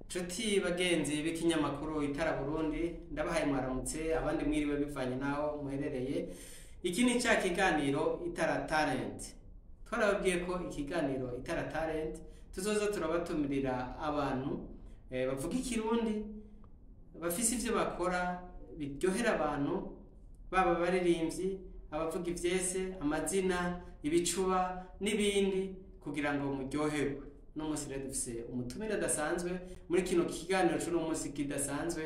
Nshuti bagenzi b'ikinyamakuru Itara Burundi, ndabahaye mwaramutse, abandi mwiriwe bivanye naho muherereye. Iki ni cya kiganiro Itara Talent. Twarababwiye ko ikiganiro Itara Talent tuzoza turabatumirira abantu bavuga ikirundi, bafise ivyo bakora biryohera abantu, baba abaririmbyi, abavuga ivyese, amazina, ibicuba n'ibindi, kugira ngo muryoherwe. Uno munsi rero dufise umutumire adasanzwe muri kino kiganiro c'uno munsi kidasanzwe,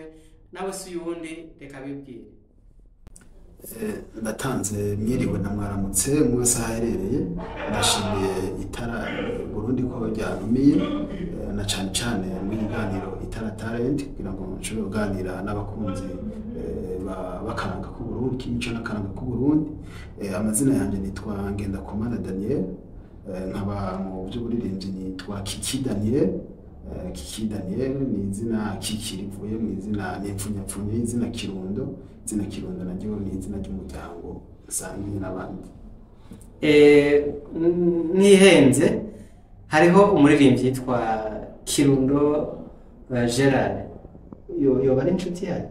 nawe si uyundi, reka bibwire. Ndatanze mwiriwe na mwaramutse mu wese aho aherereye. Ndashimiye Itara Burundi ko ryantumiye, na cane cane mu kiganiro Itara Talent, kugira ngo nshobore kuganira n'abakunzi b'akaranga k'Uburundi, k'imico n'akaranga k'Uburundi. Amazina yanjye nitwa Ngendakumana Daniel, nkaba mu by'uburirimbyi nitwa Kiki Daniel. Kiki Daniel ni izina Kiki rivuye mu izina, ni impfunyapfunyo y'izina Kirundo. Izina Kirundo naryo ni izina ry'umuryango nsangiye n'abandi. Ntihenze, hariho umuririmbyi yitwa Kirundo Gerard, yoba ari inshuti yayo?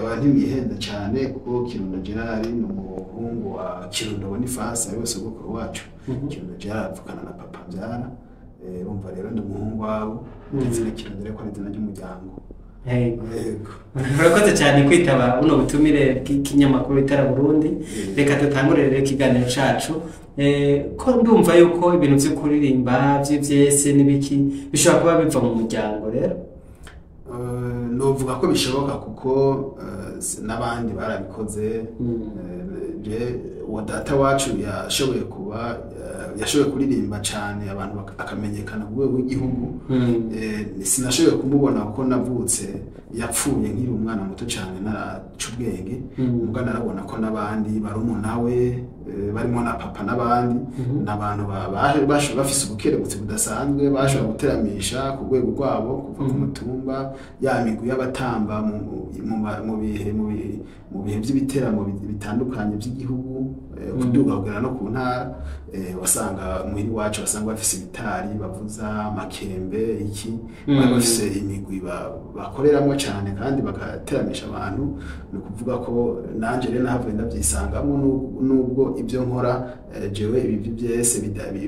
Oya, ntimwihenda cyane, kuko Kirundo Gerard ni umuhungu wa Kirundo Boniface, ari we sogokuru wacu. Kirundo Gerard avukana na papa mbyara. Urumva rero ndi umuhungu wabo. Izina Kirundo rero ko ari izina ry'umuryango. Yego. Yego. Murakoze cyane kwitaba buno butumire bw'ikinyamakuru Itara Burundi. Reka dutangure rero ikiganiro cacu. Ko ndumva yuko ibintu vyo kuririmba vy'ivyese n'ibiki bishobora kuba biva mu muryango rero. Novuga ko bishoboka, kuko n'abandi barabikoze. Je uwo data wacu yashoboye kuba yashoboye kuririmba cyane, abantu akamenyekana ku rwego rw'igihugu. Sinashoboye kumubona kuko navutse yapfuye nkiri umwana muto cyane, naraca ubwenge. Muga narabona ko n'abandi barumuna we, barimo na papa n'abandi, n'abantu bafise ubukerebutsi budasanzwe, bashobora guteramisha ku rwego rwabo, kuva ku mutumba, ya migwi y'abatamba mu bihe by'ibiteramo bitandukanye by'igihugu, kuduga kugera no ku ntara. Wasanga muhira iwacu wasanga bafise ibitari bavuza, amakembe, iki. Bari bafise imigwi bakoreramwo cyane kandi bagateramisha abantu. Ni ukuvuga ko nanje rero nahavuye ndabyisangamo, nubwo ibyo nkora, jewe ibi byese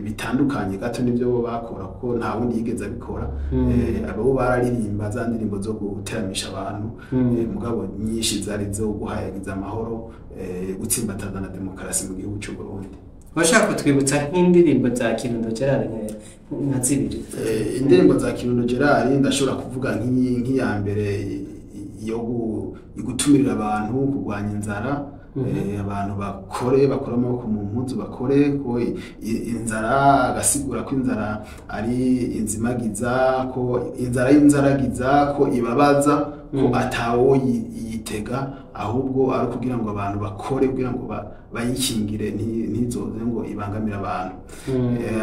bitandukanye gato n'ibyo bo bakora, kuko nta wundi yigeze abikora. Abo bararirimba za ndirimbo zo guteramisha abantu, mugabo nyinshi zari zo guhayagiza amahoro, gutsimbataza na demokarasi mu gihugu cy'u Burundi. Urashaka kutwibutsa nk'indirimbo za Kirundo Gerard nka zibiri? Indirimbo za Kirundo Gerard ndashobora kuvuga nk'iya mbere yo gutumirira abantu kurwanya inzara. Abantu bakore amaboko mu mpuzu, bakore ko inzara, agasigura ko inzara ari inzimagiza, ko inzara y'inzaragiza, ko ibabaza, ko atawo yitega, ahubwo ari ukugira ngo abantu bakore kugira ngo bayikingire, ntizoze ngo ibangamire abantu.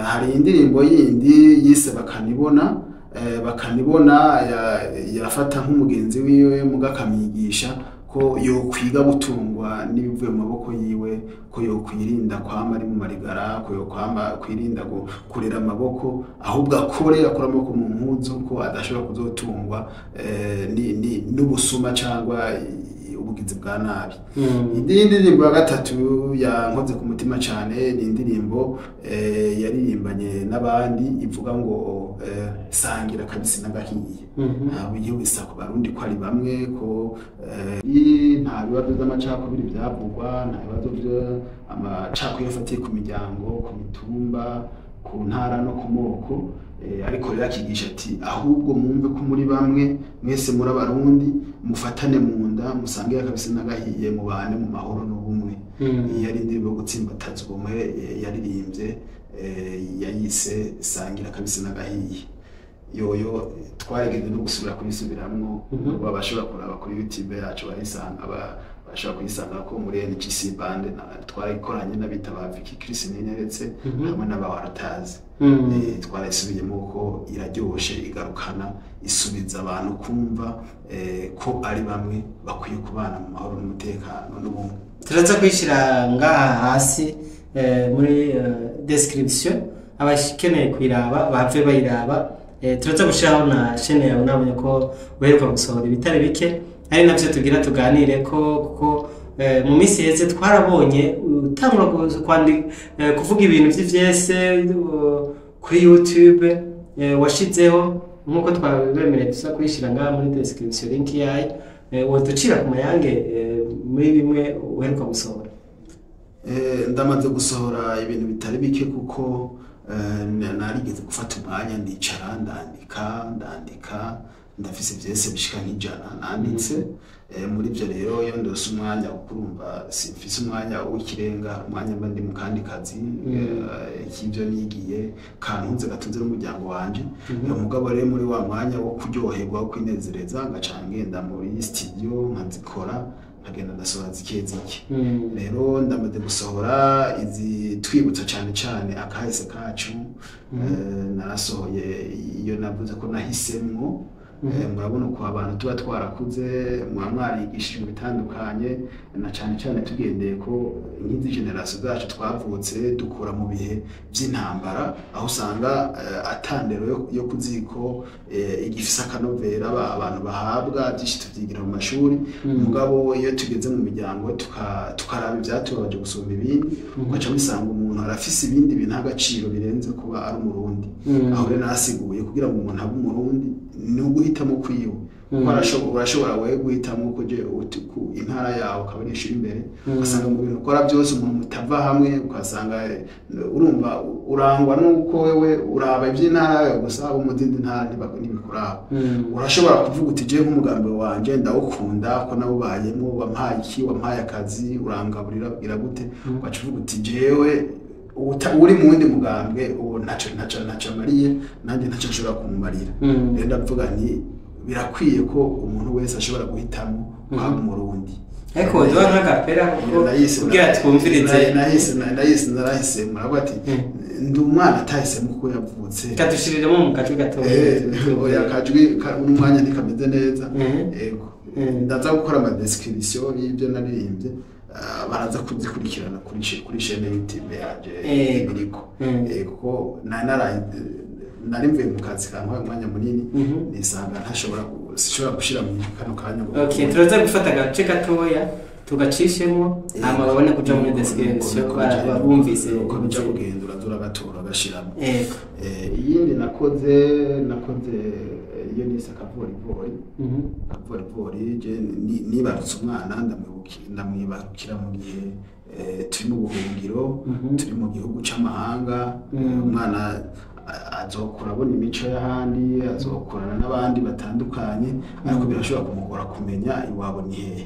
Hari indirimbo yindi yise Bakanibona. Bakanibona yafata nk'umugenzi wiwe, muga akamwigisha ko yokwiga gutungwa n'ibivuye mu maboko yiwe, ko yokwirinda kwama ari mu marigara, ko yokwama kwirinda kurera amaboko, ahubwo akore amaboko mu mpuzu, ko adashobora kuzotungwa n'ubusuma cyangwa ubugizi bwa nabi. Indi ndirimbo ya gatatu yankoze ku mutima cyane ni indirimbo yaririmbanye n'abandi, ivuga ngo sangira kabisi n'agahiye. Ntabwo igihugu isa ku Barundi ko ari bamwe, ko nta bibazo by'amacakubiri byavugwa, nta bibazo by'amacakubiri afatiye ku miryango, ku mitumba, ku ntara no ku moko. Ariko rero akigisha ati ahubwo mwumve ko muri bamwe, mwese muri Abarundi, mufatane mu nda, musange akabisi n'agahiye, mubane mu mahoro n'ubumwe. Iyi yari indirimbo yo gutsimbataza ubumwe, yaririmbye, yayise Sangira Akabisi n'Agahiye. Yoyo twarigeze no gusubira kuyisubiramwo. Bashobora kuraba kuri YouTube yacu bayisanga, bashobora kuyisanga ko muri NGC Band twarayikoranye n'abita ba Vicky Chris Nineretse hamwe n'aba Waratazi. Twarayisubiyemo ko iraryoshe, igarukana, isubiza abantu kumva ko ari bamwe, bakwiye kubana mu mahoro n'umutekano n'ubumwe. Turaza kwishyira ngaha hasi muri description. Abakeneye kuyiraba bave bayiraba. Turaza gushiraho na chaîne yawe, nabonye ko uheruka gusohora ibitari bike, ari navyo tugira tuganire ko, kuko mu minsi iheze twarabonye utangura kuvuga ibintu vy'ivyese kuri YouTube, washizeho nk'uko twabemereye tuza kuyishira ngaha muri description link yayo. Woducira ku mayange muri bimwe uheruka gusohora? Ndamaze gusohora ibintu bitari bike, kuko narigeze gufata umwanya ndicara ndandika, ndafise vyese bishika nk'ijana nanditse. Muri ivyo rero, iyo ndose umwanya, kuko urumva simfise umwanya w'ikirenga, umwanya mba ndi mu kandi kazi k'ivyo nigiye kantunze, gatunze n'umuryango wanje. Mugabo rero muri wa mwanya wo kuryoherwa, wo kwinezereza, ngaca ngenda muri studio nkazikora, nkagenda ndasohora zike zike. Rero ndamaze gusohora izi twibutsa cyane cyane akahise kacu. Narasohoye iyo navuze ko nahisemwo. Murabona uko abantu tuba twarakuze, muba mwarigishijwe bitandukanye, na cyane cyane tugendeye ko nk'izi génération zacu twavutse dukura mu bihe by'intambara, aho usanga atandero yo kuziko igifise akanovera abantu bahabwa, byinshi tuvyigira mu mashuri. Mugabo iyo tugeze mu miryango tukaraba ivyatubabaje gusumba ibindi, ugaca wisanga umuntu arafise ibindi bintu agaciro birenze kuba ari Umurundi. Aho rero narasiguye, kugira ngo umuntu abe Umurundi ni uguhitamo kwiwe, kuko urashobora wewe guhitamo ko je intara yawe ukaba ari ishira imbere, ugasanga mu bintu ukora byose umuntu mutava hamwe, ugasanga urumva urangwa nuko wewe uraba iby'intara yawe gusa, abo mu zindi ntara ntibikuraba. Urashobora kuvuga uti: "Je nk'umugambi wanje ndawukunda ko nawubayemo, wampaye iki, wampaye akazi, urangaburira, bwira gute." Ugaca uvuga uti: "Jewe uri mu wundi mugambwe uwo ntaco amariye, nanjye ntaco nshobora kumumarira." Rero ndavuga nti birakwiye ko umuntu wese ashobora guhitamo kwaba Umurundi. Ariko woduha nk'agapera kuko kugira twumvirize. Nahise narahise, muravuga ati ndi umwana atahisemo kuko yavutse. Kadushiriremo mu kajwi gatoya. Oya, akajwi n'umwanya ntikameze neza. Yego. Ndaza gukora ama description y'ibyo naririmbye, baraza kuzikurikirana kuri chaîne YouTube yanje biriko. Kuko nari mvuye mu kazi kantwaye umwanya munini, nisanga ntashobora sinshobora gushira mu kano kanya Okay, turaza gufata agace gatoya tugacishemo, hama babone kuja muri description bumvise. Uko bija kugenda, uraza uragatora ugashiramo. Yego. Iyindi nakoze iyo nise Akavorivori. Akavorivori, je nibarutse umwana, ndamwibarukira mu gihe turi mu buhungiro, turi mu gihugu c'amahanga. Umwana azokura abona imico y'ahandi, azokorana n'abandi batandukanye, ariko birashobora kumugora kumenya iwabo ni hehe.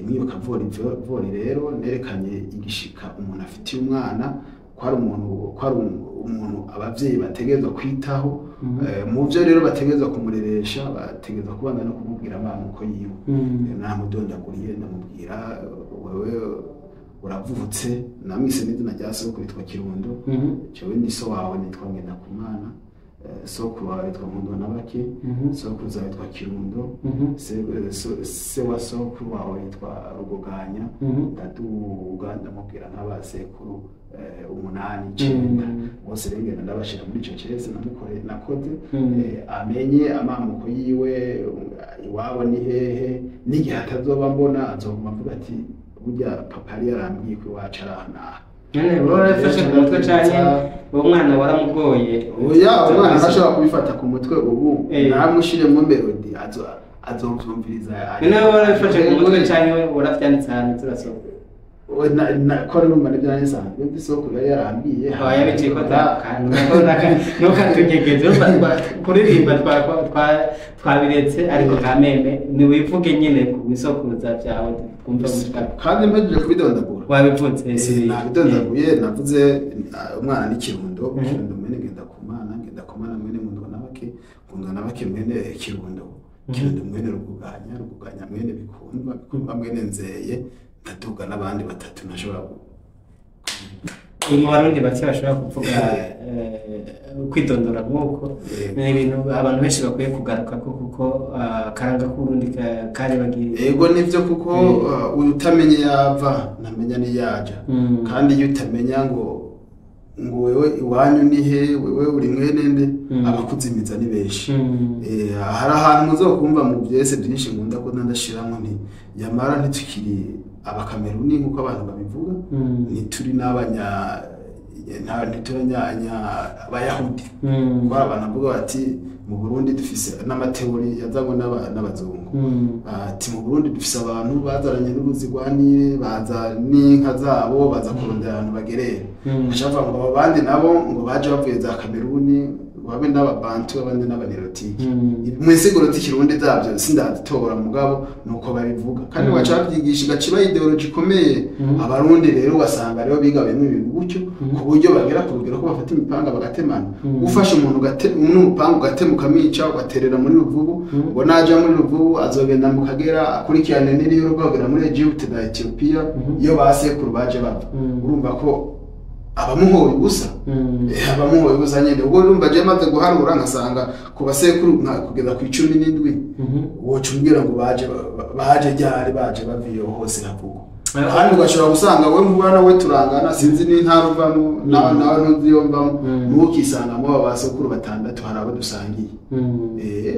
Mw'iyo Kavorivori rero nerekanye igishika umuntu afitiye umwana, ko ari umuntu abavyeyi bategerezwa kwitaho. Mu vyo rero bategerezwa kumureresha, bategerezwa kubanza no kumubwira amamuko yiwe. Namudondaguriye, ndamubwira: "Wewe uravutse," namwise n'izina rya sokuru yitwa Kirundo. "Jewe ndi so wawe, nitwa Ngendakumana. Sokuru wawe yitwa Nkundwanabake, sokuruza witwa Kirundo, se wa sokuru wawe yitwa Rugoganya." Ndaduga ndamubwira nk'abasekuru umunani, icenda bose. Rero ngenda ndabashira muri ico cese namukore nakoze, amenye amamuko yiwe, iwabo ni hehe, n'igihe atazoba mbona azoguma avuga ati: "Burya papa yari yarambwiye ko iwacu ari aha n'aha." None wowe warafashe ku mutwe canke uwo mwana waramugoye? Oya, umwana ntashobora kubifata ku mutwe ubu. Namushiremwo mélodie azovyumviriza. None wowe warabifashe ku mutwe canke waravyanditse ahantu turasoma? Ko numva nibyo nari nsanzwe mfise, sokuru yari yarambwiye. Oya, biciye ko akantu ntukatunyegeze. Urumva kuririmba twabiretse, ariko kameme ntiwivuge nyine ku bisokuruza vyawe, twumve gushika. Kandi mpejeje kubidondagura. Wabivutse si? Nabidondaguye, navuze umwana ni Kirundo, Kirundo mwene Ngendakumana, Ngendakumana mwene Nkundwanabake, Nkundwanabake mwene Kirundo, Kirundo mwene Ruguganya, Ruguganya mwene Bikundwa, Bikundwa mwene Nzeye, ndaduga n'abandi batatu ntashobora Mu Barundi bake bashobora kuvuga kwidondora nk'uko, ni ibintu abantu benshi bakwiye kugaruka ko, kuko akaranga k'Uburundi kari bagiye. Ego, nivyo, kuko utamenye yava ntamenya niyaja. Kandi iyo utamenya ngo Ngo wewe iwanyu ni he, wewe uri mwene nde? Abakuzimiza ni benshi. Hari ahantu muzokumva mu vyese byinshi nkunda ko ndashiramwo nti yamara ntitukiri Abakameruni nk'uko abantu babivuga, ntituri n'abanya ntituri Abayahudi. Kuko hari abantu bavuga bati mu Burundi dufise n'ama théories yazanywe n'abazungu, ati mu Burundi dufise abantu bazaranye n'uruzi rwa Nile, baza n'inka zabo, baza kurondera ahantu bagerera. Baca ngo abo bandi nabo ngo baje bavuye za Kameruni, babe n'Ababantu, abandi n'Abanirotike. Mu insiguro z'Ikirundi zabyo sindazitora, mugabo nuko babivuga kandi baca babyigisha igaca iba idéologie ikomeye. Abarundi rero ugasanga rero bigabuyemo ibintu gutyo, ku buryo bagera ku rugero ko bafata imipanga bagatemana. Ufashe umuntu n'umupanga ugatema, ukamica, ugaterera muri Ruvubu, ngo naja muri Ruvubu azogenda mu Kagera, akurikirane n'iriyo rwogera muri Egypte na Ethiopia, iyo basekuru baje bava. Urumva ko abamuhoye ubusa. Abamuhoye ubusa nyene. Ubwo urumva je maze guharura nkasanga ku basekuru nka kugeza ku 17, woca umbwira ngo baje ryari, baje bava iyo hose havugwa. Kandi ugashobora gusanga we mubana we turangana, sinzi n'intara uvamo, nawe ntuzi iyo mvamo, ntukisangamo aba basokuru batandatu, hari abo dusangiye.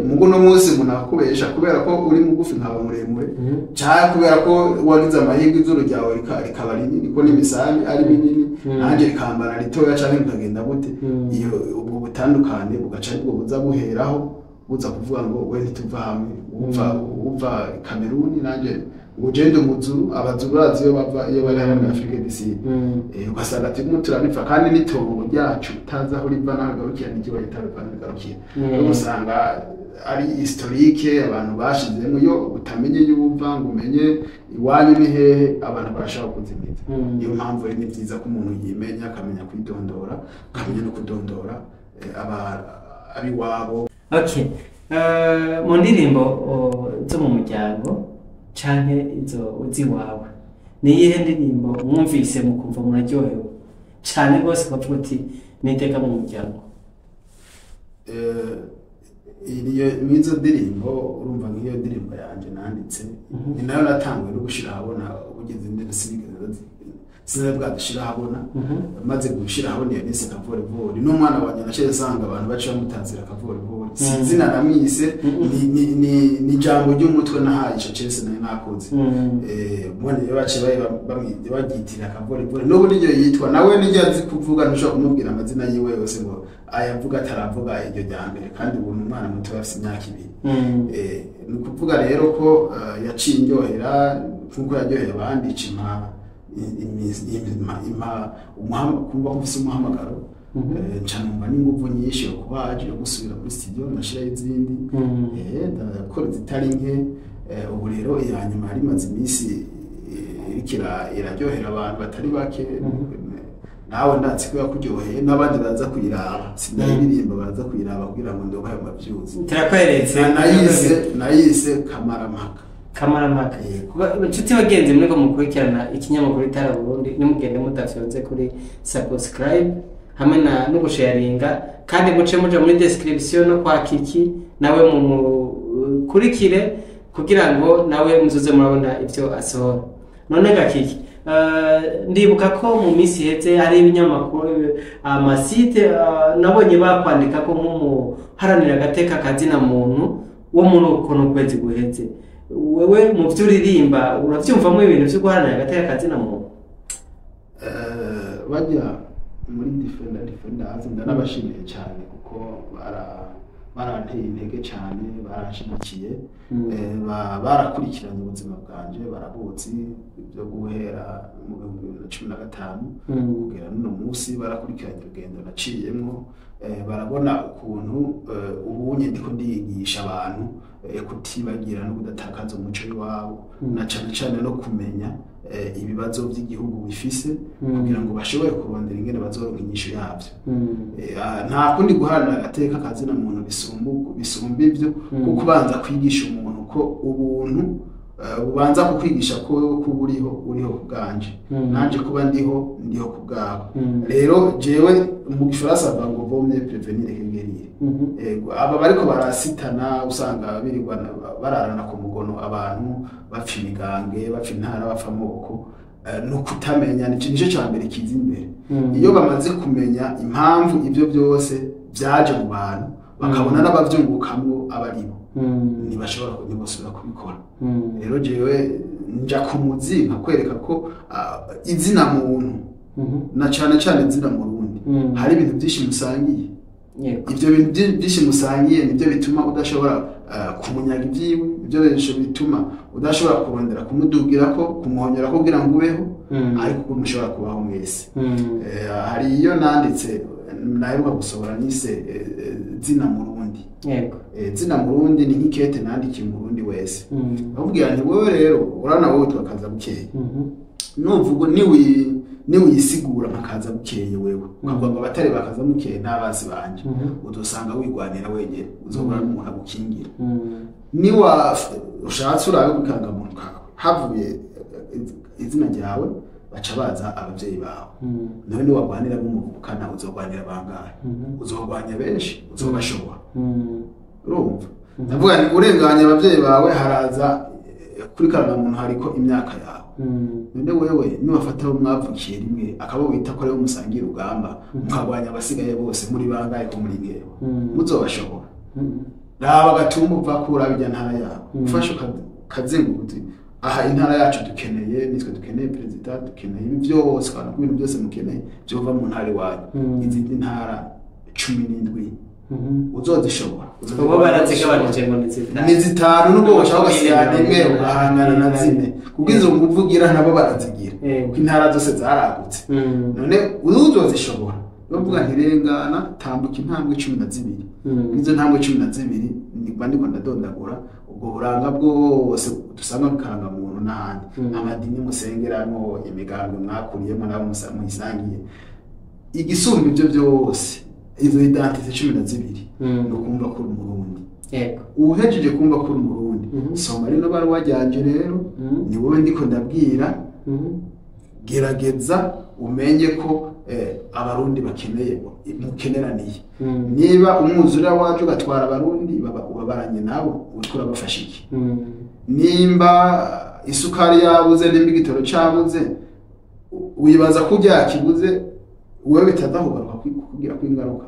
Mugo no munsi umuntu akubesha kubera ko uri mugufi nkaba muremure, cyangwa kubera ko wagize amahirwe izuru ryawe rikaba rinini, ko n'imisambi ari minini, nanjye rikambara ritoya, cyangwa bikagenda gute. Iyo ubwo butandukane bugaca aribwo buza buheraho buza kuvuga ngo we ntituva hamwe, uva Kameruni, nanjye ngo ugende umuzuru. Abazuru bazi iyo bava, iyo bari hano muri Afrique du Sud. Ugasanga turimo turanifa kandi n'itongo ryacu utazi aho riva n'aho rigarukira, n'ikiba ritava rigarukira. Rero usanga ari historique abantu bashizemo. Iyo utamenye iyo uva ngo umenye iwanyu ni hehe, abantu barashobora kuzimiza. Niyo mpamvu rero ni byiza ko umuntu yimenya, akamenya kwidondora, akamenya no kudondora abiwabo. Okay. Mu ndirimbo zo mu muryango canke izo uzi iwawe, ni iyihe ndirimbo mwumvise mukumva muraryohewe cane rwose, ukavuga uti niteka mu muryango? Iyo mwizo ndirimbo, urumva nk'iyo ndirimbo yanje nanditse, ni nayo natanguye no gushira ahabona. Ubugeze ndende sinigeze sinari bwadushyira ahabona. Maze gushyira ahabona iyo nise Kavorivori, n'umwana wanjye naciye nsanga abantu baciye bamutazira Kavorivori. Si izina namwise, ni ijambo ry'umutwe nahaye ico cese nari nakoze. Mbone rero baciye bagitira Kavorivori, n'ubu niryo yitwa. Nawe niryo azi kuvuga, ntushobora kumubwira amazina yiwe yose ngo ayavuga ataravuga iryo rya mbere, kandi ubu ni umwana muto, afise imyaka 2. Ni ukuvuga rero ko yaciye indyohera nk'uko yaryoheye abandi, ica impa kumva ko mfise umuhamagaro. Nca numva n'inguvu nyinshi yo kubaje yo gusubira muri studio, ndashiraho izindi. Ndakora izitari nke. Ubu rero iya nyuma yari imaze iminsi iriko iraryohera abantu batari bake. Nawe ndatsi ko yakuryoheye, n'abandi baza kuyiraba, sindayiririmba, baza kuyiraba kugira ngo ndonke ayo mavyuzi. Turakweretse. Nayise Kamarampaka. Kamarampaka. Yego. Inshuti bagenzi muriko mukurikirana ikinyamakuru Itara Burundi, nimugende mudafyonze kuri subscribe hamwe na no gusharinga, kandi muce muja muri description no kwa Kiki nawe mumukurikire kugira ngo nawe muzoze murabona ivyo asohora. None ga Kiki, ndibuka ko mu minsi iheze hari ibinyamakuru, ama sites, nabonye bakwandika ko nk'umuharanira agateka kazina muntu wo muri uko kwezi guheze. Wewe mu byo uririmba uravyumvamo ibintu vyo guharanira agateka kazina muntu? Bajya muri Defenders, ndanabashimiye cyane kuko baranteye intege cyane, baranshigikiye. Barakurikiranye ubuzima bwanje, barabuzi ibyo guhera mu 2015 kugera n'uno munsi, barakurikiranye urugendo naciyemwo. Barabona ukuntu ubunye ndiko ndiyigisha abantu kutibagira no kudatakaza umuco w'iwabo, na cane cane no kumenya ibibazo by'igihugu bifise, kugira ngo bashobore kurondera ingene bazoronka inyishu yavyo. Nta kundi guharanira agateka kazina muntu bisumba ivyo, kuko ubanza kwigisha umuntu ko ubuntu bubanza kukwigisha ko wewe kuba uriho, uriho ku bwanje, nanje kuba ndiho, ndiho ku bwawe. Rero jewe mu Gifaransa bavuga ngo vaut mieux prévenir que guérir. Ego, aba bariko barasitana usanga birirwa bararana ku mugono, abantu bapfa imigange, bapfa intara, bapfa amoko. No kutamenya nico ca mbere kiza imbere. Iyo bamaze kumenya impamvu ibyo byose byaje mu bantu, bakabona n'abavyungukamwo abaribo, ntibashobora, ntibosubira kubikora. Rero jewe nja ku muzi nkakwereka ko izina muntu, na cane cane izina Murundi, hari ibintu byinshi musangiye. Ibyo bintu byinshi musangiye nibyo bituma udashobora kumunyaga ibyiwe, nibyo bituma udashobora kurondera kumudugirako, kumuhonyora kugira ngo ubeho, ariko ukuntu mushobora kubaho mwese. Hari iyo nanditse naheruka gusohora nise Zina Murundi. Zina Murundi ni nk'ikete nandikiye Umurundi wese, bakubwira nti wowe rero urana wowe twakaza bukeye, nuvuga niwisigura nkakaza bukeye, wewe ukavuga ngo abatari bakaza bukeye n'abazi banje, uzosanga wigwanira wenyine, uzobura n'umuntu agukingira. Niwa ushatse urabe ku karangamuntu kawe havuye izina ryawe, baca baza abavyeyi bawe. Nawe niwagwanira b'umuvukana, uzogwanira bangahe? Uzogwanya benshi, uzobashobora? Urumva ndavuga nti urenganya abavyeyi bawe, haraza kuri karangamuntu hariko imyaka yawe. None wewe niwafata abo mwavukiye rimwe, akaba wita ko aribo musangiye urugamba, mukagwanya abasigaye bose, muri bangahe ko muri ngewe? Muzobashobora? Raba agatumba uva ko uraba irya ntara yawe, ufashe ukazenguruka uti aha intara yacu dukeneye, nitwe dukeneye perezida, dukeneye ibi byose, ukabona ko ibintu byose mukeneye byova mu ntara iwanyu. Izindi ntara 17 uzozishobora? Ubu barazigabanije ngo ni 5. Ni 5, nubwo woshaka ugasigana imwe ugahangana na 4, kuko izo nguvu ugira nabo barazigira, kuko intara zose zaragutse. None uzozishobora? Bavuga ntirengana, tambuka intambwe 12. Izo ntambwe 12 niba ndiko ndadondagura ubwo buranga bwose dusanga mu karangamuntu n'ahandi, amadini musengeramo, imigambi mwakuriyemo nabo muyisangiye, igisumba ibyo byose, izo identité 12, ni ukumva ko uri Umurundi. Uhejeje kumva ko uri Umurundi, soma rino baruwa ryanje rero, ni wowe ndiko ndabwira. Gerageza umenye ko Abarundi bakeneye, mukeneraniye. Niba umwuzure wacu ugatwara Abarundi, ubabaranye nabo, uriko urabafasha iki? Nimba isukari yabuze, nimba igitoro cabuze, wibaza ko byakibuze wewe bitaza kugaruka kugira ko ingaruka?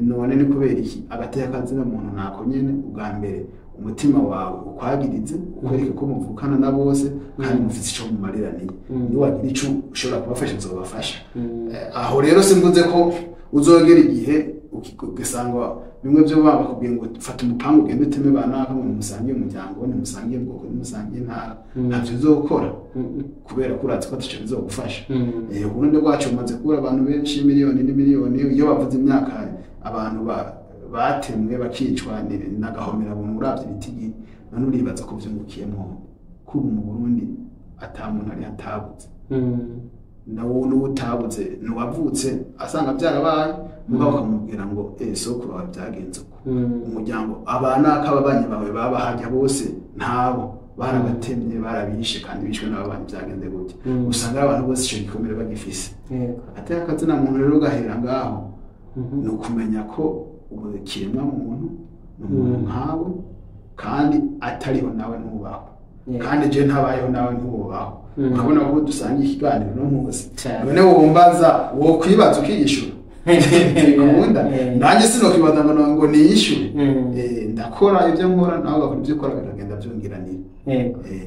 None ni kubera iki? Agateka kazina muntu nako nyene, ubwa mbere umutima wawe ukwagirize, ukwereke ko muvukana na bose kandi mufite ico mumariraniye. Niwagira ico ushobora kubafasha, uzobafasha. Aho rero simvuze ko uzogera igihe ugasanga bimwe byo baba bakubwiye ngo fata umupanga ugende uteme banaka ngo nimusangiye umuryango, nimusangiye ubwoko, nimusangiye intara. Ntavyo uzokora, kubera ko urazi ko ataco bizogufasha. Uburundi bwacu bumaze kubura abantu benshi, miliyoni n'imiliyoni. Iyo bavuze imyaka abantu batemwe bakicwa n'agahomera buntu, uravye ibitigi, none uribaza ko vyungukiyemo ko ubu mu Burundi ata muntu ari hatabuze? Nawo n'uwutabuze n'uwavutse asanga byarabaye, mugabo bakamubwira ngo sokuru wawe byagenze uko, umuryango abana k'ababanyi bawe baba hajya bose ntabo barabatemye, barabishe kandi bishwe n'ababanyi, byagenze gutya. Usanga abantu bose ico gikomere bagifise. Atari akazina muntu rero gahera ngaho, ni ukumenya ko ikiremwa muntu ni umuntu nkawe, kandi atariho nawe ntubaho, kandi je ntabayeho nawe ntubaho. Urabona ko dusangiye ikiganiro no munsi. None wombaza, wokwibaza ukiyishura, ntibikunda. Nanjye sinokwibaza ngo niyishure. Ndakora ibyo nkora, nawe ugakora ibyo ukora, biragenda byongeranira.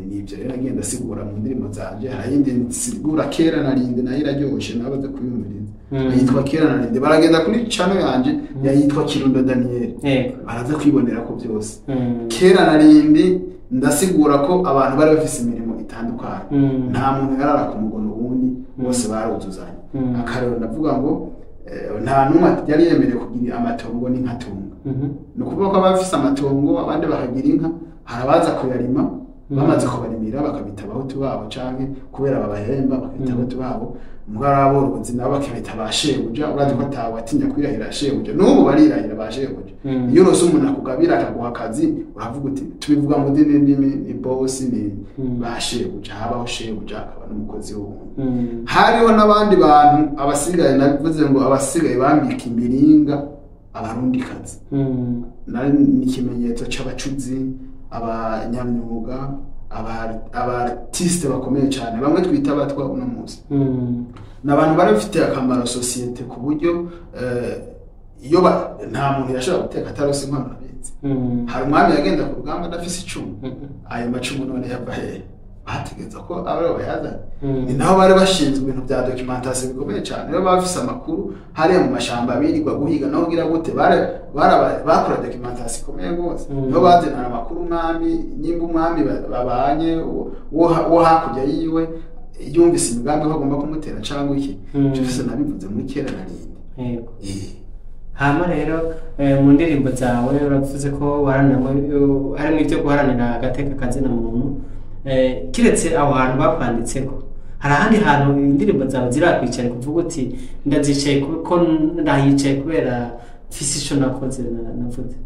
Nibyo rero agenda asigura mu ndirimbo zanje. Hari iyindi nsigura Kera Narinde, nayo iraryoshe, nawe baze kuyumviriza. Yitwa Kera Narinde. Baragenda kuri channel yanje yayitwa Kirundo Daniel, baraza kwibonera ko byose. Kera Narindi ndasigura ko abantu bari bafise imirimo itandukanye, nta muntu yarara ku mugono wundi, bose baruzuzanya. Akarero ndavuga ngo nta n'umwe yari yemerewe kugira amatongo n'inkatunga. Ni ukuvuga ko abafise amatongo abandi bakagira inka, hari abaza kuyarima, bamaze kubarimira bakabita abahutu babo, canke kubera babahemba bakabita abahutu babo. Mugabo aborozi nabo bakabita ba shebuja. Urazi ko atawe atinya kwirahira shebuja, n'ubu barirahira ba shebuja. Iyo urose umuntu akugabira akaguha akazi, uravuga uti tubivuga mu ndimi ndimi, ni bosi, ni ba shebuja. Habaho shebuja akaba n'umukozi w'uwundi. Hariho n'abandi bantu abasigaye, nabivuze ngo abasigaye bambika imiringa Abarundikazi, nari ni ikimenyetso c'abacuzi, abanyamyuga. aba artiste bakomeye cyane, bamwe twita abatwa uno munsi, ni abantu bari bafitiye akamaro société, ku buryo iyo nta muntu yashobora guteka atarose inkono. Abizi, hari umwami yagenda ku rugamba adafise icumu? Ayo macumu none yava hehe? Bategereza ko abo bayazanye. Ni naho bari bashinzwe ibintu bya documentation bikomeye cyane. Rero bafise amakuru hariya mu mashamba birirwa guhiga, naho ugira gute, bakora documentation ikomeye rwose. Niho bazanana amakuru umwami, nimba umwami babanye wo hakurya yiwe yumvise imigambi ko agomba kumutera cyangwa iki. Ibyo byose nabivuze muri kera narindi. Hama rero mu ndirimbo zawe uravuze ko harimo ibyo guharanira agateka kazina muntu. Kiretse aho hantu bakwanditseko, hari ahandi hantu indirimbo zawe zirakwicara kuvuga uti ndazicaye kuko ndahicaye kubera mfise ico nakoze navuze?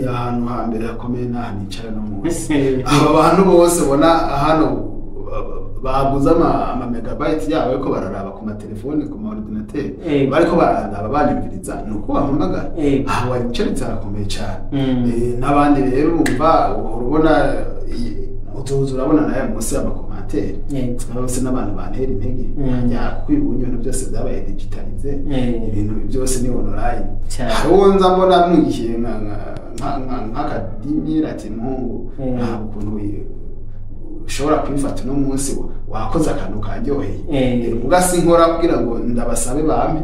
Ahantu hambere hakomeye n'aha nicara no munsi. Aba bantu bose ubona hano baguze ama megabytes yabo ariko bararaba ku matelefone, ku ma ordinateur, bariko barandaba banyumviriza, ni uko bampamagara. Aho wanicaritse harakomeye cyane. N'abandi rero urumva uhora ubona, uzoza urabona nawe munsi y'ama commentaires bose n'abantu bantera intege. Ya, kuko ubu ibintu byose byabaye digitalisé, ibintu byose ni online. Hari uwo nza mbona mwigiye nk'akadimira ati muhungu, nta ukuntu ushobora kwifata uno munsi wakoze akantu karyoheye. Muga sinkora kugira ngo ndabasabe bampe.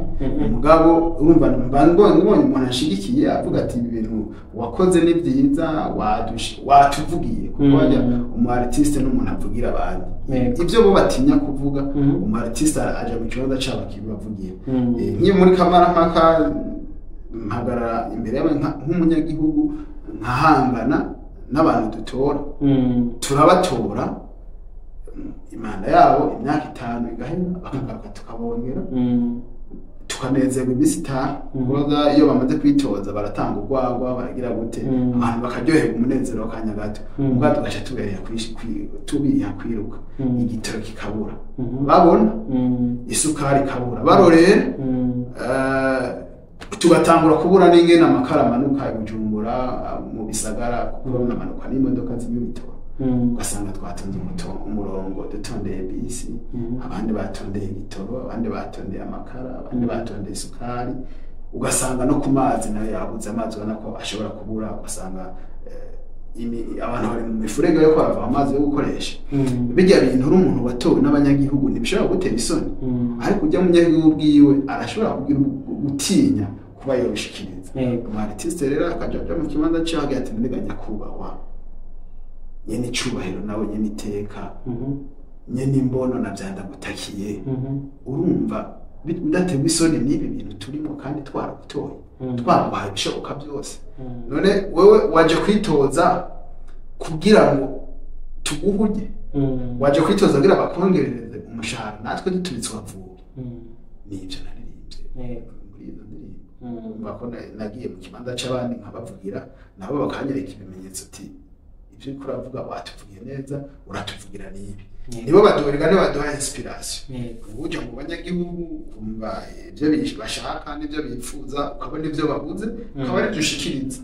Mugabo urumva mba mbonye umuntu anshigikiye avuga ati ibi bintu wakoze ni byiza, watuvugiye, kuko wajya umu artiste n'umuntu avugira abandi ibyo bo batinya kuvuga. Umu artiste aja mu kibanza cyabo akibavugira. Nk'iyo muri kamarampaka mpagarara imbere y'abantu nk'umunyagihugu, nkahangana n'abantu dutora. Turabatora, imanda yabo imyaka 5 igahera, bakagaruka tukabongera, tukanezerwa iminsi 5. Kuko iyo bamaze kwitoza baratanga urwagwa, baragira gute, abantu bakaryoherwa umunezero w'akanya gato. Ubwo tugaca tubiha kwiruka, igitoro kikabura, babona isukari ikabura, barorera. Tugatangura kubura n'ingene amakara amanuka i Bujumbura mu bisagara, kuko urabona amanuka n'imodoka zinywa ibitoro. Ugasanga twatonze umurongo dutondeye bisi, abandi batondeye igitoro, abandi batondeye amakara, abandi batondeye isukari. Ugasanga no ku mazi nayo yabuze, amazi ubona ko ashobora kubura, ugasanga abantu bari mu mifurege yo kwava amazi yo gukoresha. Bijya bintu uri umuntu watowe n'abanyagihugu ntibishobora gutera isoni, ariko ujya munyagihugu bwiwe arashobora kugira gutinya kuba yobishikiriza. Umu artiste rero akaja aja mu kibanza ciwe agira ati mbega nyakubahwa nyene icubahiro, nawe nyene iteka, nyene imbono na vyandagutakiye, urumva udaterwa isoni n'ibi bintu turimo kandi twaragutoye, twaguhaye ibishoboka byose? None wewe waje kwitoza kugira ngo tuguhuge? Waje kwitoza kugira bakongerereze umushahara natwe dutubitse wavuye? Nibyo naririmbye muri izo ndirimbo. Urumva ko nagiye mu kibanza c'abandi nkabavugira, nabo bakanyereka ibimenyetso ati ibyo uriko uravuga watuvugiye neza, uratuvugira n'ibi. Nibo baduherega, nibo baduha inspiration. Uja mu banyagihugu kumva ibyo bashaka n'ibyo bifuza, ukabona ibyo babuze, ukaba aribyo ushikiriza.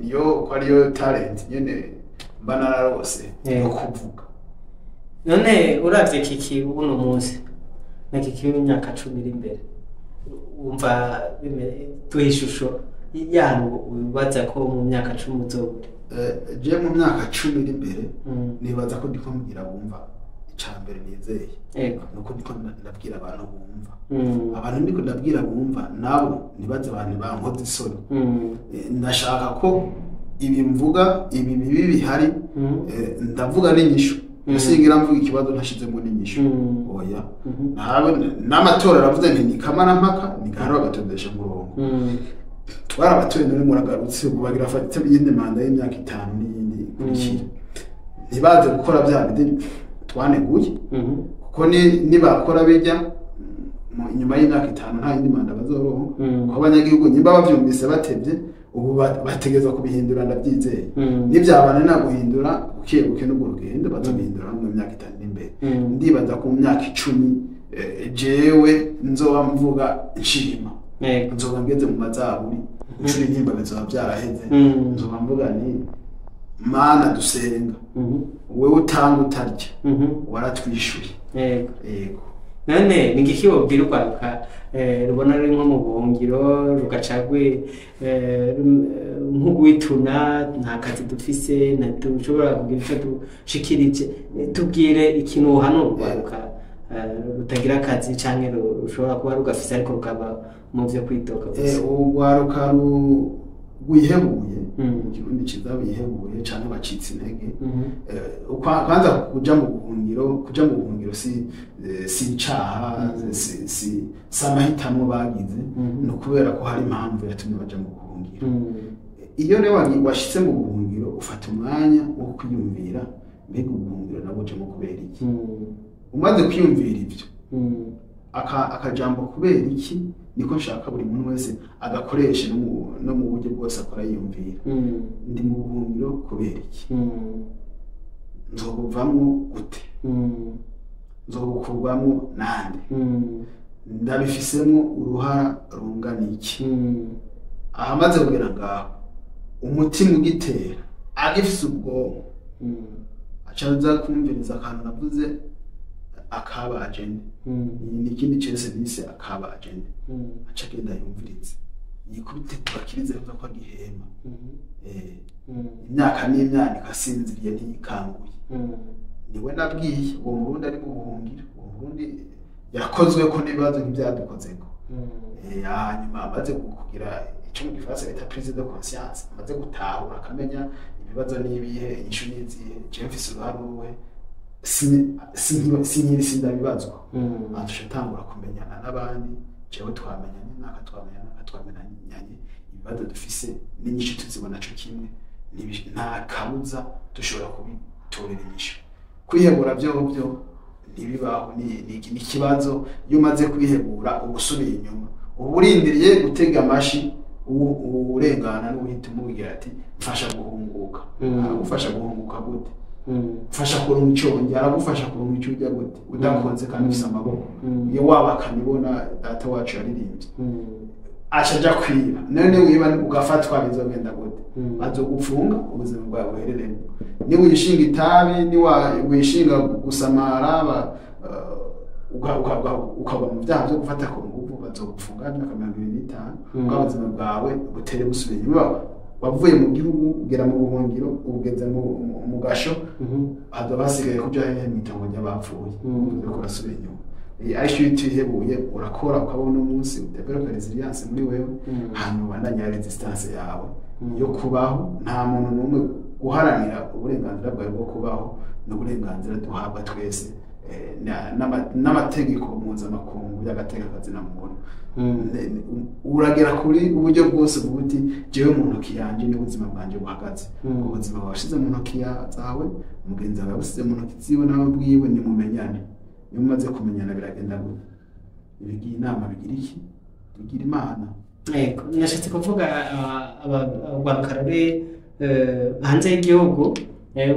Niyo uko ariyo talent nyene mba nararose yo kuvuga. None uravye Kiki uno munsi na Kiki w'imyaka 10 iri imbere, wumva duha ishusho y'ahantu wibaza ko mu myaka 10 uzoba uri? Je mu myaka 10 iri imbere nibaza ko ndiko mbwira bumva. Ica mbere nizeye nuko ndiko ndabwira abantu bumva. Abantu ndiko ndabwira bumva nabo nibaze abantu bankoze isoni. Ndashaka ko ibi mvuga, ibi bibi bihari, ndavuga n'inyishu. Singira mvuga ikibazo ntashizemo n'inyishu. Oya. Ntawe n'amatora aravuze nti ni kamarampaka, ni gahara bagatondesha umurongo. Twarabatoye, none muragarutse ubu bagira fate iyindi manda y'imyaka 5 n'iyindi ikurikira. Ntibaze gukora bya bindi twaneguye, kuko nibakora bijya inyuma y'imyaka 5 nta yindi manda bazoronka. Kuko abanyagihugu nyimba bavyumvise batevye ubu bategerezwa kubihindura, ndabyizeye. Nibyabana guhindura buke buke n'urwo rugendo bazobihindura no mu myaka 5 imbere. Ndibaza ko mu myaka 10 jewe nzoba mvuga nshima, nzoba ngeze mu mazaburi, gucura intimba bizoba byaraheze. Nzoba mvuga ni Mana dusenga, wewe utanga utarya, waratwishuye. Yego. None ni igiki wobwira urwaruka rubona ruri nko mu buhungiro, rugaca nk'ugwituna, nta kazi dufise, ntidushobora kugira ico dushikirije? Tubwire ikintu wohanura urwaruka rutagira akazi, canke rushobora kuba rugafise ariko rukaba mu vyo kwitoka gusa. Urwaruka rwihebuye, mu Kirundi ciza bihebuye canke bacitse intege, kwanza kuja mu buhungiro, kuja mu buhungiro si icaha, si amahitamwo bagize, ni ukubera ko hari impamvu yatumye baja mu buhungiro. Iyo rero washitse mu buhungiro, ufata umwanya wo kwiyumvira: mbega ubuhungiro nabujemo kubera iki? Umaze kwiyumvira ivyo, akajambo kubera iki niko nshaka buri muntu wese agakoreshe no mu buryo bwose akora yiyumvira: ndi mu buhungiro kubera iki? Nzobuvamwo gute? Nzobukurwamwo nande? Ndabifisemwo uruhara rungana iki? Ahamaze kugera ngaho, umutima ugitera, agifise ubwonko, aca aza kumviriza akantu navuze, akabajene. Iyi ni ikindi cese bise akabajene. Aca agenda yumvirize, yikubite kubakirize yumva ko agihema. Imyaka n'imyandiko asinziriye ntiyikanguye. Niwe nabwiye uwo Murundi ari mu buhungiro, uwo Murundi yakozwe ko n'ibibazo nk'ibyadukozeko. Hanyuma amaze kugira icyo mu Gifaransa bita prise de conscience, amaze gutahura akamenya ibibazo n'ibihe, inyishu n'izihe, jewe mfise uruhare uruhe, sinkiri sindabibazwa, atusha atangura kumenyana n'abandi: jewe twamenyanye naka, twamenyana naka, twamenyanye, ibibazo dufise n'inyishu tuzibona co kimwe, nta kabuza dushobora kubitorera inyishu. Kwihebura vyovyo ntibibaho, ni ikibazo. Iyo umaze kwihebura uba usubiye inyuma, uba urindiriye gutega amashi urengana n'uhita umubwira ati: "Mfasha guhunguka." Aragufasha guhunguka gute? Mfasha kuronka ico ndya. Aragufasha kuronka ico urya gute udakoze kandi ufise amaboko? Iyo waba akanibona data wacu yaririmbye, aca aja kwiba. None wiba ugafatwa bizogenda gute? Bazogufunga, ubuzima bwawe buhereremo. Niwishinga itabi, niwa wishinga gusamara, ukagwa mu byaha byo gufata ku nguvu, bazogufunga imyaka 25. Bwa buzima bwawe butere busubira inyuma. Wavuye mu gihugu ugera mu buhungiro, ugeze mu gasho, hazoba hasigaye kuja hehe? Mw'itongo ry'abapfuye. Uriko urasubira inyuma. Ariko iyo utihebuye urakora, ukabona umunsi udevelopa résilience muri wewe, hanyuma ubandanya résistance yawe yo kubaho. Nta muntu n'umwe guharanira uburenganzira bwawe bwo kubaho, ni uburenganzira duhabwa twese n'amategeko mpuzamakungu y'agatekakazi na muntu. Uragera kuri uburyo bwose buvuga uti: "Jewe mu ntoki yanje ni ubuzima bwanje buhagaze." Ubuzima washize mu ntoki zawe, mugenzi wawe yabusize mu ntoki ziwe nawe bwiwe, nimumenyane. Iyo mumaze kumenyana biragenda gute? Ibigira inama bigira iki? Bigira Imana. Yego, nashatse kuvuga urwaruka ruri hanze y'igihugu.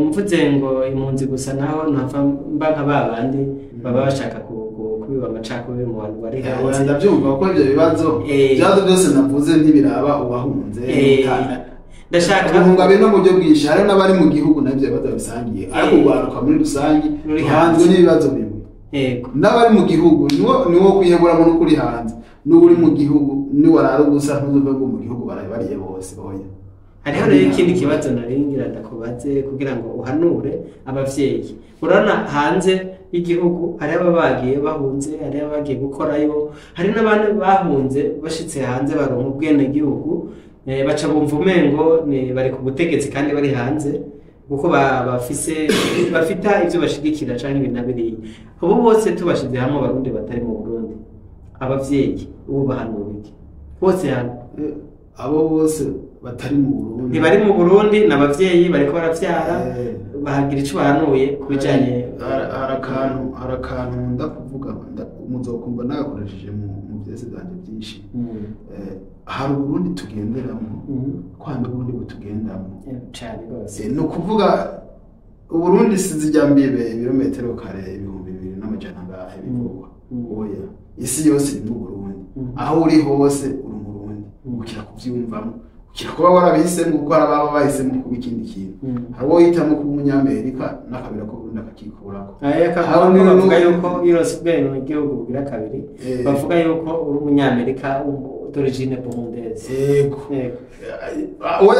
Mvuze ngo impunzi gusa naho ntava mba nka ba bandi baba bashaka kubiba amacakubiri mu bantu bari Oya, hanze. Ndabyumva ko ibyo bibazo, ibibazo byose navuze ntibiraba uwahunze. Ndashaka Guhunga biri no mu buryo bwinshi. Hari n'abari mu gihugu nabyo ibibazo bisangiye, ariko urwaruka muri rusange Ruri ruhanzwe hanze. n'ibibazo bimwe. N'abari mu gihugu niwo kwiheburamo n'uko uri hanze n'uri mu gihugu niwarara ubusa, ntuzuve ngo mu gihugu baraye bariye bose, oya. Hariho rero ikindi kibazo nari ngira ndakubaze kugira ngo uhanure abavyeyi. Urabona hanze y'igihugu hari aba bagiye bahunze, hari abagiye gukorayo, hari n'abandi bahunze bashitse hanze baronka ubwenegihugu, baca bumva umengo ni bari ku butegetsi kandi bari hanze, kuko bafise bafita ivyo bashigikira canke ibi na biriya. Abo bose tubashize hamwe, Abarundi batari mu Burundi, abavyeyi ubu bahanura iki bose hamwe? Abo bose batari mu Burundi? Ntibari mu Burundi, ni abavyeyi bariko baravyara, bahagira ico bahanuye ku bijanye Hari akantu ndakuvuga, muzokumva nagakoresheje mu vyese vyanje byinshi. Hari Uburundi tugenderamo, kwanda Uburundi butugendamo. Cane rwose. Ni ukuvuga Uburundi sinzi mbibe ibirometero kare 2400 angahe bivugwa. Oya, isi yose irimo Uburundi. Aho uri hose uri Umurundi. Ukira kuvyiyumvamo. Kirakuba warabihisemo, kuko hari ababa bahisemo kuba ikindi kintu. Hari uwo yitamo kuba umunyamerika n'akabira ko Burundi akakikurako. Aya Hari bavuga yuko iyo uronse ubwenegihugu bugira kabiri, bavuga yuko uri umunyamerika d'origine burundaise. Yego. Yego.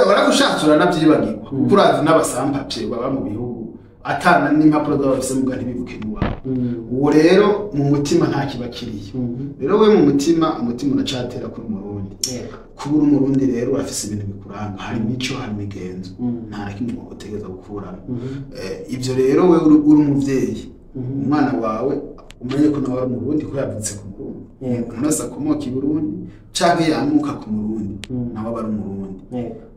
Waragushatse uranavyibagirwa, kuko urazi n'abasampavye baba mu bihugu atana n'impapuro zabo bafise, muga ntibibuke n'iwabo. Uwo rero mu mutima nta kiba kiriyo. Rero we mu mutima, umutima uracatera kuri Umurundi. Kuba uri Umurundi rero urafise ibintu bikuranga, hari imico, hari imigenzo, nta na kimwe utegereza gukuramo. Ivyo rero we uri umuvyeyi, umwana wawe umenye ko nawe ari Umurundi, ko yavutse ku Murundi. Umuntu wese akomoka i Burundi canke yamuka ku Murundi, nawe aba ari Umurundi.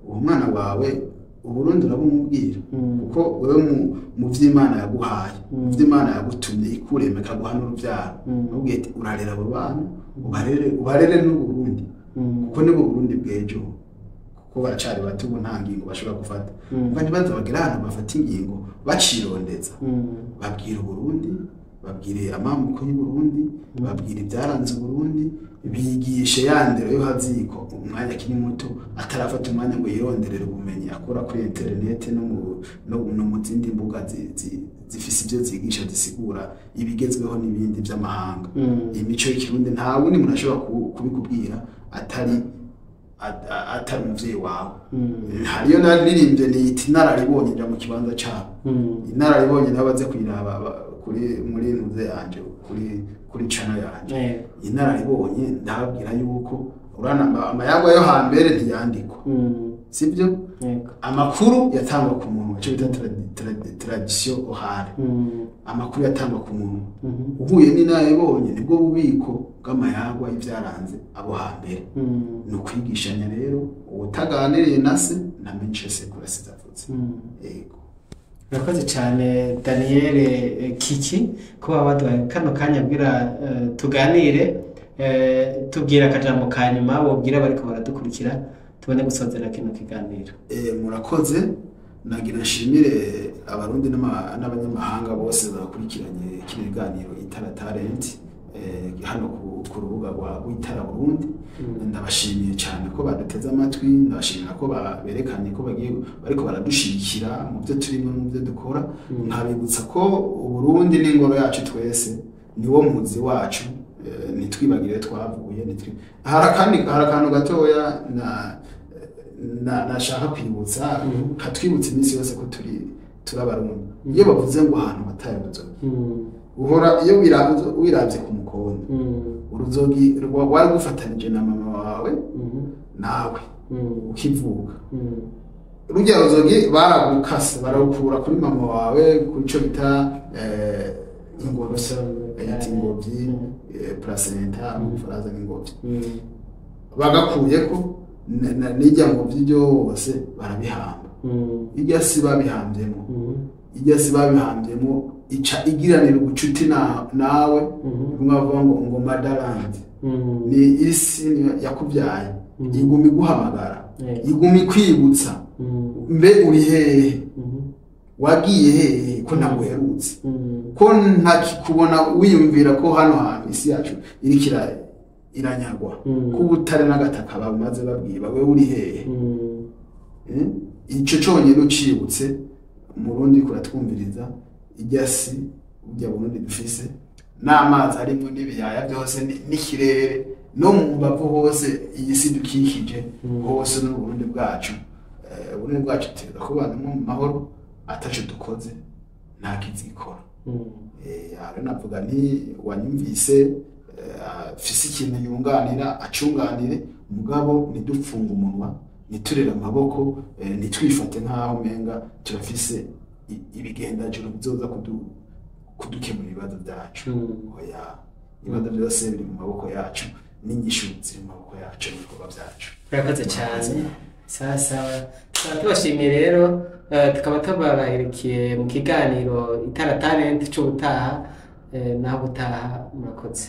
Uwo mwana wawe Uburundi urabumubwira, kuko wewe mu vy'Imana yaguhaye, mu vy'Imana yagutumye, ikurema ikaguha n'uruvyaro, nubwiye ati urarera abo bana, ubarere n'Uburundi, kuko nibo Burundi bw'ejo, kuko baracari bato, ubu nta ngingo bashobora gufata. Umva, ntibaze bagera ahantu bafata ingingo bacirondeza. Babwira Uburundi, babwire amamuko y'Uburundi, babwire ibyaranze Uburundi, bigishe ya ndero yo haziko umwanya akiri muto, atarafata umwanya ngo yironderere ubumenyi akura kuri interinete no mu zindi mbuga zifise ibyo zigisha, zisigura ibigezweho n'ibindi by'amahanga. Imico y'ikirundi nta wundi muntu ashobora kubikubwira atari umuvyeyi wawe. Hariyo naririmbye niyita inararibonye, nja mu kibanza cabo. Inararibonye nabo baze kuyiraba kuri muri ntuze yanje, kuri channel yanje. Inararibonye, ndababwira yuko urana amayagwa yo hambere ntiyandikwa, sibyo? Yego. Amakuru yatangwa ku muntu, icyo bita tradition orale. Amakuru yatangwa ku muntu. Uhuye n'inararibonye, nibwo bubiko bw'amayagwa y'ivyaranze abo hambere. Ni ukwigishanya rero. Uwutaganiriye na se ntamenye ico sekuru asize avuze. Yego. Urakoze cyane Daniel Kiki kuba waduhaye kano kanya kugira tuganire. Tubwira akajambo ka nyuma wobwira abariko baradukurikira, tubone gusozera kino kiganiro. Murakoze. Nagira nshimire Abarundi n'abanyamahanga bose bakurikiranye kino kiganiro Itara Talent, hano ku rubuga rwa Itara Burundi. Ndabashimiye cyane ko baduteze amatwi, ndabashimira ko berekanye ko bagiye bariko baradushigikira mu byo turimo, mu byo dukora. Nkabibutsa ko Uburundi n'ingoro yacu twese, niwo muzi wacu. Ntitwibagire twavuye. Hari akantu gatoya na nashaka kwibutsa, katwibutsa iminsi yose ko turi Abarundi. Iyo bavuze ngo ahantu wataye uruzogi, uhora iyo wiravye ku mukondo, uruzogi wari gufatanije na mama wawe nawe ukivuka, rujya ruzogi baragukase, bararukura kuri mama wawe, kuri ico bita ingobyi, bayita ingobyi, placenta mu Gifaransa n'ingobyi. Bagakuyeko n'irya ngobyi byose barabihamba. Irya si babihambyemo, irya si babihambyemo ica igiranira ubucuti nawe. Bimwe bavuga ngo motherland, ni isi niyo yakubyaye, iguma iguhamagara, iguma ikwibutsa: mbe uri hehe? Wagiye hehe ko ntaguherutse, ko ntakikubona? Wiyumvira ko hano hantu isi yacu iriko iranyagwa, ko ubutare n'agataka bamaze babwiba, wewe uri hehe? Ico conyene ucibutse, Umurundi kuratwumviriza, irya si burya Burundi dufise n'amazi arimwo n'ibiyaya byose n'ikirere no mu mbavu hose, iyi si dukikije hose n'Uburundi bwacu. Uburundi bwacu tutegerezwa kubanamwo mu mahoro, ataco dukoze nta kizikora. Aha rero navuga nti wanyumvise, afise ikintu yunganira acunganire, mugabo ntidupfunge umunwa, ntiturere amaboko, ntitwifate nk'aho umenga turafise ibigendajuru bizoza kudukemura ibibazo byacu. Oya, ibibazo byose biri mu maboko yacu, n'inyishu ziri mu maboko yacu n'ibikorwa byacu. Murakoze cyane. Sawa sawa, tukaba tubashimiye rero, tukaba tubarahirikiye mu kiganiro Itara Talent c'ubutaha. Naho ubutaha, murakoze.